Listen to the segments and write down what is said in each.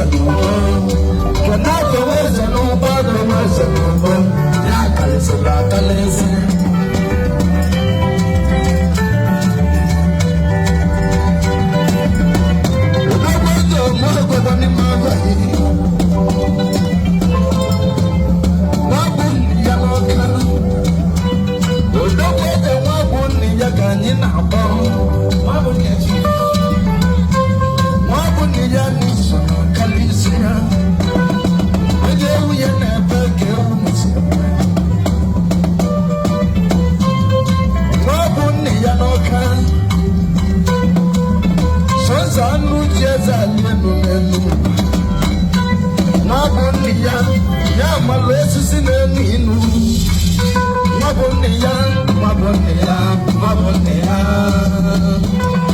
eze n'ugbo. Kedu agbawa eze n'ugbo, agbawa eze n'ugbo. Ya kalịsịrị akalịsị. Odogwu eze ome obodo n'ime abalị. Nwa bụ nne ya n'ọka. Odogwu eze nwa bụ nne ya ka anyị na-akpọ. Nwa bụ nne ya. Nwa bụ nne ya n'iso n'ọkalịsị ya. Onye ewu ya na-ebe ka ewu si ebe. Nwa bụ nne ya n'ọka. Sọsọ anụ ji eze ali elu n'elu. Nwa bụ nne ya, ya malụ osisi na-enu inu. Nwa bụ nne ya, nwa bụ nne ya, nwa bụ nne ya.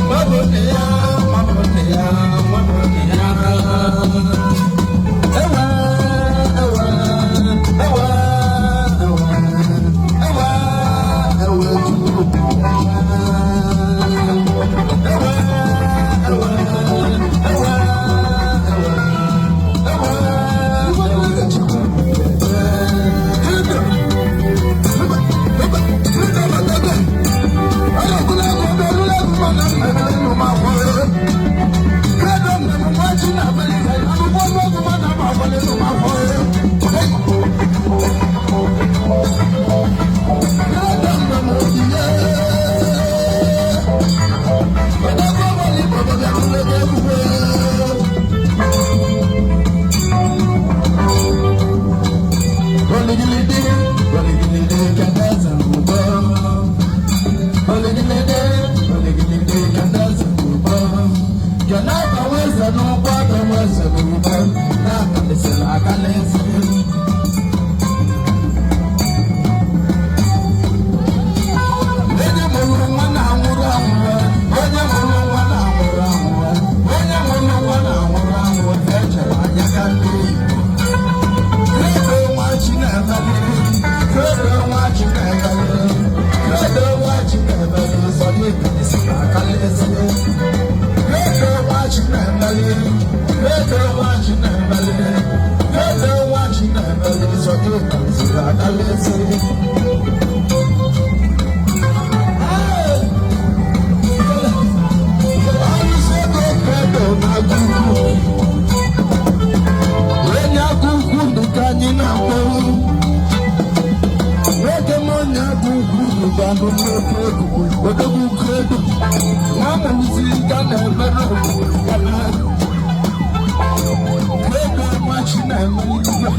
Nwa bụ nne ya, nwa bụ nne ya, nwa bụ nne ya. Ewe, ewe, ewe, ewe, ewe, ewe, Chukwu. Ewe, ewe, ewe, ewe, ewe, Chukwu. Onye mụrụ nwa na-anwụrụ anwụ, onye mụrụ nwa na-anwụrụ anwụ, onye mụrụ nwa na-anwụrụ anwụ, echere anya ka ndị Igbo. Credo nwa Chinebere, credo nwa Chinebere, credo nwa Chinebere, sọ n'ebili si akalịsị. Credo nwa Chinebere, credo nwa Chinebere, credo nwa Chinebere, sọ n'ebili si akalịsị. Arụsị ego credo na-agụ ukwu. Onye agụ ukwu ndụ ka anyị na-akpọ. Nwoke m onye agụ ukwu rụbanụ nnukwu ego, odogwu credo. Nwa mụrụzi ga na-emere obodo ya na credo nwa chi na-eme igwe.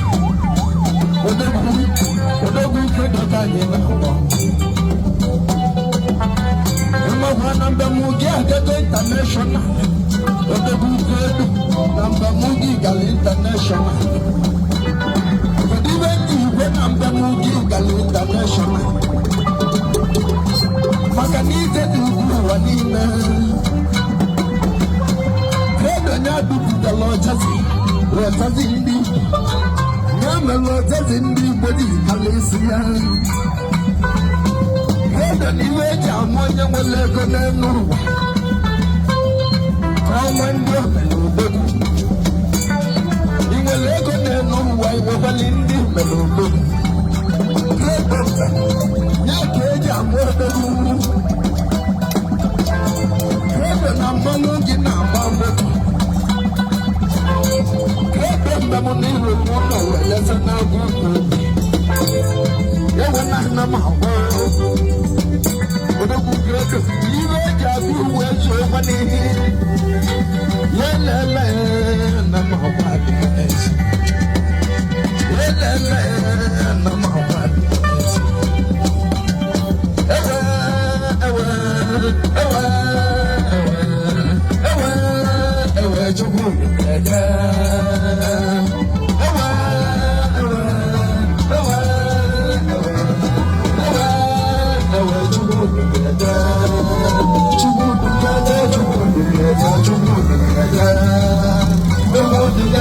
Odogwu, odogwu credo ka anyị na-akpọ. Mmakwa na mbem gị agago international. Odogwu credo na mbem gị gara international. Kedu ibe ndị igwe na mbem gị gara international? Maka na ije dị ugwu ụwa niile. Credo nya dupụtara ọchazi, ọchazi ndị Igbo. Ya mere ọchazi ndị Igbo ji kalịsị ya. Credo na iwe eji ama onye nwere ego n'elu ụwa. Ka ọnwa ndị omere odogwu. Ị nwere ego n'elu ụwa, ị nwekwara ndị mere odogwu. Credo mbe, ya ka eji ama odogwu. Credo na mmanwụ gị na-agba moto. Credo mgbe m na ịrụ ụlọ wee leta n'agụ ukwu. Ewe na nna m agwa. Odogwu credo, iwe eji agụ uwe zuokwa n'ihe. Lelele na m agwa adịghị ezi. Lelele na m agwa adịghị ezi. Ewe, ewe, ewe, ewe, ewe, ewe, Chukwu ede. Ewe, ewe, ewe, ewe, ewe, ewe, Chukwu ede. Chukwu ede, Chukwu ede, Chukwu ede. Chukwu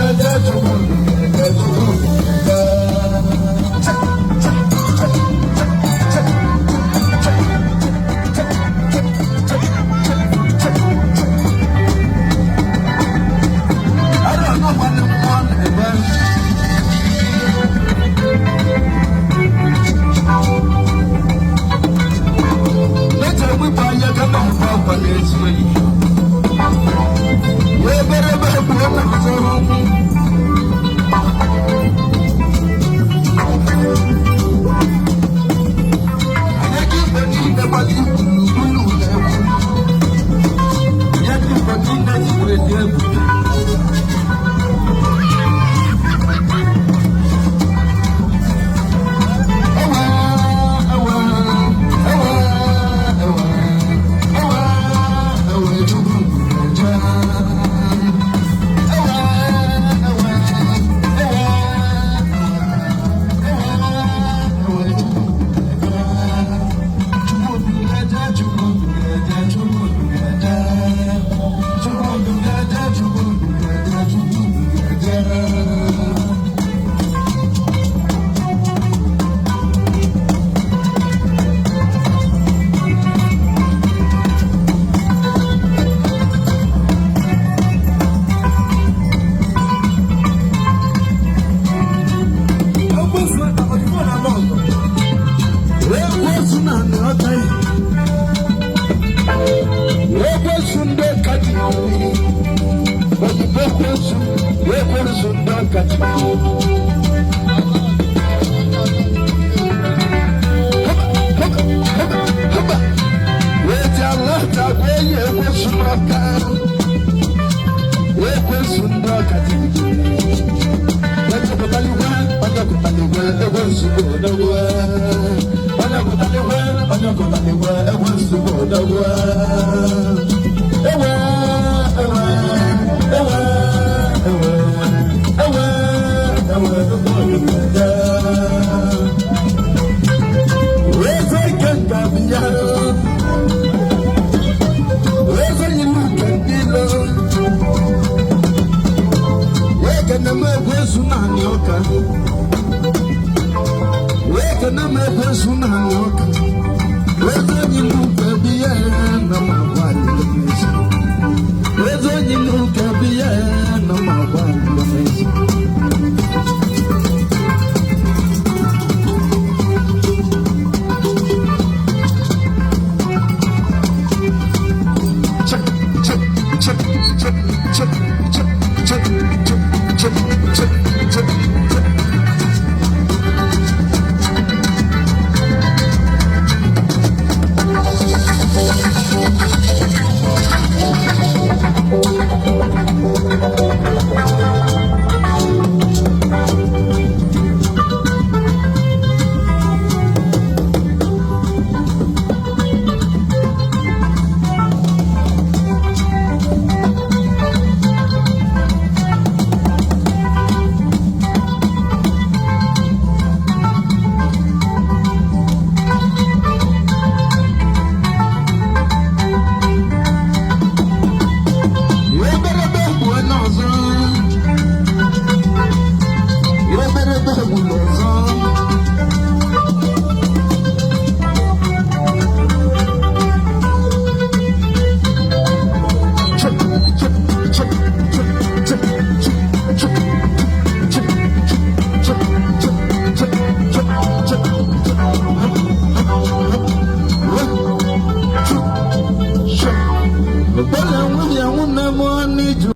ede, Chukwu ede, Chukwu ede. Ekwensu ndị ọka. Wee ji alata gwa enyi ekwensu n'ọka. Ekwensu ndị ọka jigijigi. Onye pụtara igwe, onye pụtara igwe, ekwensu bụ odogwu. Onye pụtara igwe, onye pụtara igwe, ekwensu bụ odogwu. Ewe, ewe, ewe, ewe, ewe, ewe, ewe, eze ike nke bịa. Eze nyere uke ndị ilo. Ekene m ekwensu naanị ọka. Ekene m ekwensu naanị ọka. Eze nyere uke bịa na m agwa anyị n'ezi. Eze nyere uke bịa na m